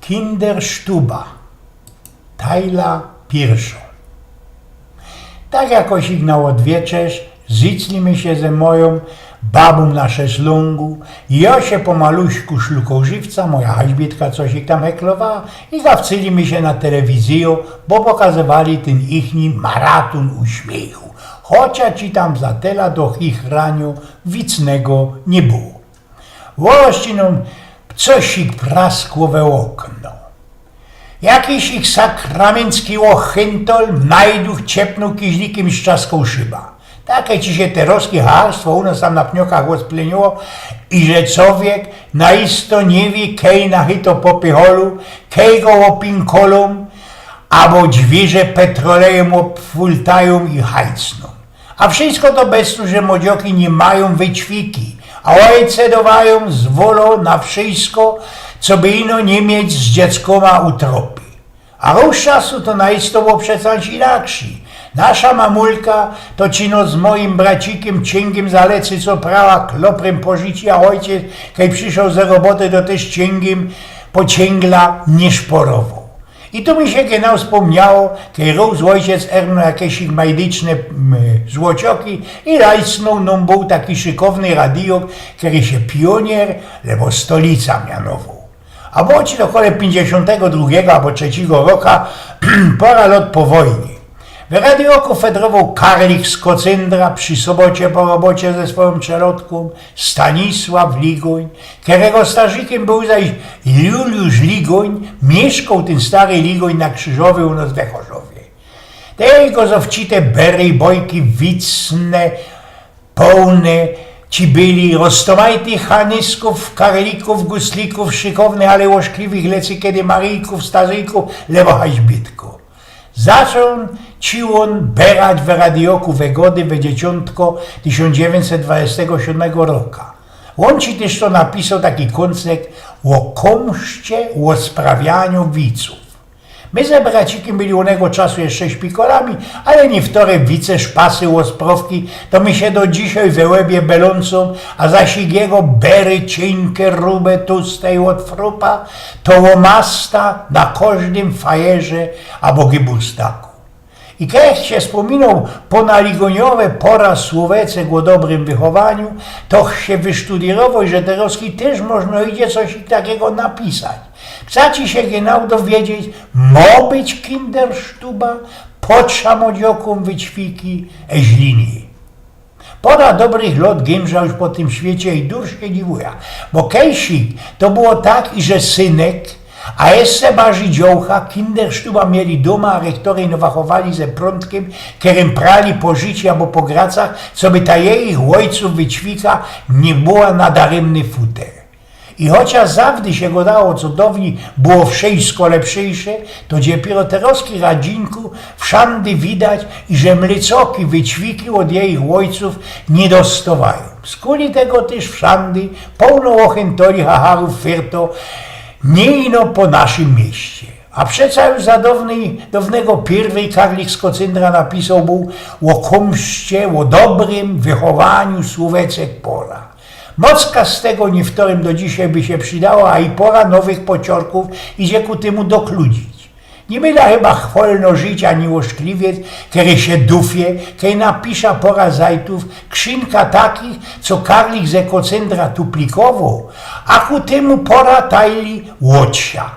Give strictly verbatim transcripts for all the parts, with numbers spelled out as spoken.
Kinderstuba. Tajla piyrszŏ. Tak jakoś ich na ôdwieczerz zyczli my sie ze mojōm babōm na szeslōngu. Jŏ sie pomaluśku szlukōł żywca, moja Haźbietka coś ich tam heklowała i gawcyli my sie na telewizyjŏ, bo pokazywali tyn ichni maratōn uśmiychu. Chociŏż i tam za tela do chichraniŏ wicnego niy było. Włościną coś ich praskło we ôkno. Jakiś ich sakramyncki ôchyntol najduch ciepnōł kiźlikiym i strzaskōł szyba. Take ci sie terŏzki hacharstwo u nos tam na pniokach ôsplyniło, iże cowiek na isto niy wiy, kej na chyto popycholu, kej go ôpinkolōm, abo dźwiyrzŏ petrolejym ôpfultajōm i hajcnōm. A wszysko to bez to, że młodzioki niy majōm wyćwiki, a ôjce dŏwajōm zwolō na wszysko, coby ino niy mieć z dzieckōma utropy. A rōz czasu to na isto było przeca inaksij. Nasza mamulka to ci no z mojim bracikiym ciyngiym za lecy, co prała kloprym po życiu, a ôjciec, kej przyszoł ze roboty, to tyż ciyngiym po ciyngle niy szporowoł. I tu mi sie genau spōmniało, kej rōz ôjciec ernōł jakeś ich majdiczne, mm, złocioki i rajsnōł nōm bōł taki szykowny radijok, kery sie Pionier lebo Stolica mianowoł. A było ci to kole piyńćdziesiōntego drugigo abo trzecigo roka, pora lot po wojnie. We radijoku fedrowoł karlik z Kocyndra, przi sobocie po robocie ze swojōm czelodkōm, Stanisław Ligōń, kerego starzikiym bōł zaś Juliusz Ligōń. Miyszkoł tyn stary Ligōń na Krzyżowie u nos we Chorzowie. Te jego zowcite bery i bojki wicne, połne, ci byli roztomajtych hanyskōw, karlikōw, guslikōw, szykownych, ale ôszkliwych, lecy kedy Maryjkōw, Starzinkōw lebo Haźbitkōw. Zaczōn ci ôn berać we radijoku we Gody we dzieciōntko tysiōnc dziewiyńćset dwudziestego siódmego roka. Ôn ci tyż to napisoł taki kōncek ô kōmszcie, ô sprawianiu wicōw. My ze bracikiym byli ônego czasu jeszcze szpikolami, ale niywtore wice, szpasy, ôsprowki, to mi sie do dzisiej we łebie belōncōm, a zaś jego bery ciynke, rube, tuste i ôd frupa, to ômasta na kożdym fajerze abo gibōstaku. I kej sie spōminoł pōna Ligōniowe pora słōwecek ô dobrym wychowaniu, to sie wysztudiyrowoł, że terŏzki tyż można idzie coś takigo napisać. Chca ci sie genau dowiedzieć, mo być kinderstuba, potrzeba młodziokōm wyćwiki, eźli niy. Pora dobrych lot gymża już po tym świecie i durś sie dziwuja, bo kejsik to było tak, iże synek, a jeszcze barzij dziołcha, kinderstuba mieli dōma, a rechtory ino wachowali ze prōntkiym, kerym prali po życiu abo po gracach, coby ta jejich ôjcōw wyćwika niy była na darymny futer. I chociŏż zawdy sie godało, co downij było wszysko lepszyjsze, to dopiyro terŏzki, radzinku, wszandy widać, iże mlycoki wyćwiki ôd jejich ôjcōw niy dostŏwajōm. Skuli tego tyż wszandy połno ôchyntoli, hacharōw, fyrto, niy ino po naszym mieście. A przeca już za downyj, downego piyrwyj karlik z Kocyndra napisoł bōł ô kōmszcie, ô dobrym wychowaniu słōwecek pora. Mocka z tego niywtorym do dzisiej by sie przidała, a i pora nowych pociorkōw idzie ku tymu dokludzić. Niy byda chyba chwolno żyć ani ôszkliwiec, kery sie dufie, kej napisza pora zajtōw, krzinka takich, co karlik ze Kocyndra tuplikowoł, a ku tymu pora tajli ôd sia.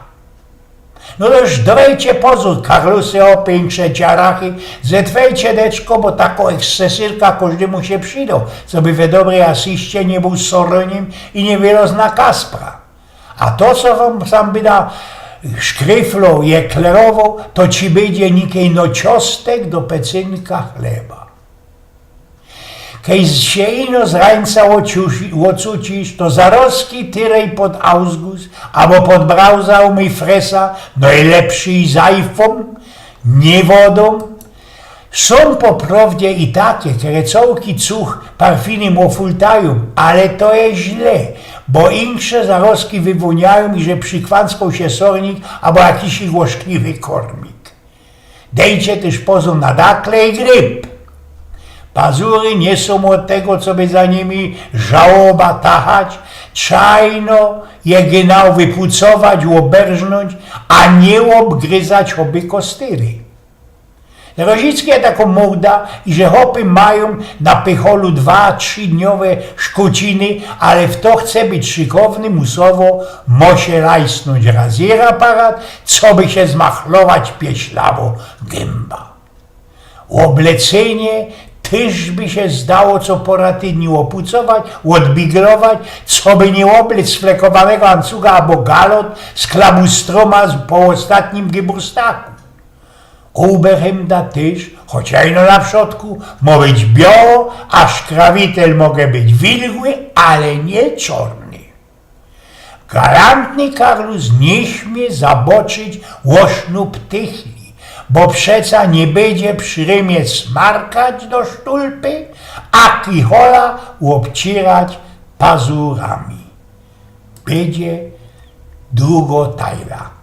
No to już dŏwejcie pozōr, karlusy, ôpy, insze ciarachy, zetwejcie deczko, bo tako ekscesyrka kożdymu sie przidŏ, coby we dobryj asyście niy bōł soronym i niy wyroz na kaspra. A to, co wōm sam byda szkryfloł i eklerowoł, to ci bydzie nikej no ciostek do pecynka chleba. Kej sie ino z rańca ôcuci-, ôcucisz, to zarozki tyrej pod ausgus abo pod brauza umyj fresa, nojlepszyj zajfōm, niy wodōm. Sōm po prowdzie i take, kere cołki cuch parfinym ôfultajōm, ale to je źle, bo insze zarozki wywōniajōm, iże przikwanckŏ sie sornik abo jakiś ôszkliwy kormik. Dejcie tyż pozōr na dakle i gryp. Pazury niy sōm ôd tego, coby za nimi żałoba tachać, trzeba ino je genau wypucować, ôberznōńć, a niy ôbgryzać choby kostyry. Rożicki je takŏ moda, iże chopy majōm na pycholu dwa, trzidniowe szkōciny, ale fto chce być szykowny, musowo musi rajsnōńć razjera aparat, coby sie zmachlować pieślawo gymba. Ôblecynie tyż by sie zdało co pora tydni ôpucować, ôdbigrować, coby niy ôblec sflekowanego ancuga abo galot z klabustrōma z, po ôstatnim geburstaku. Ôberhemda tyż, choć ino na przodku, mo być bioło, a szkrawitel moge być wilgły, ale niy czŏrny. Galantny Karlus niy śmie zaboczyć ôsznōb tychli, bo przeca niy bydzie przi rymie smarkać do sztulpy, a kichola ôbcierać pazurami. Bydzie drugŏ tajra.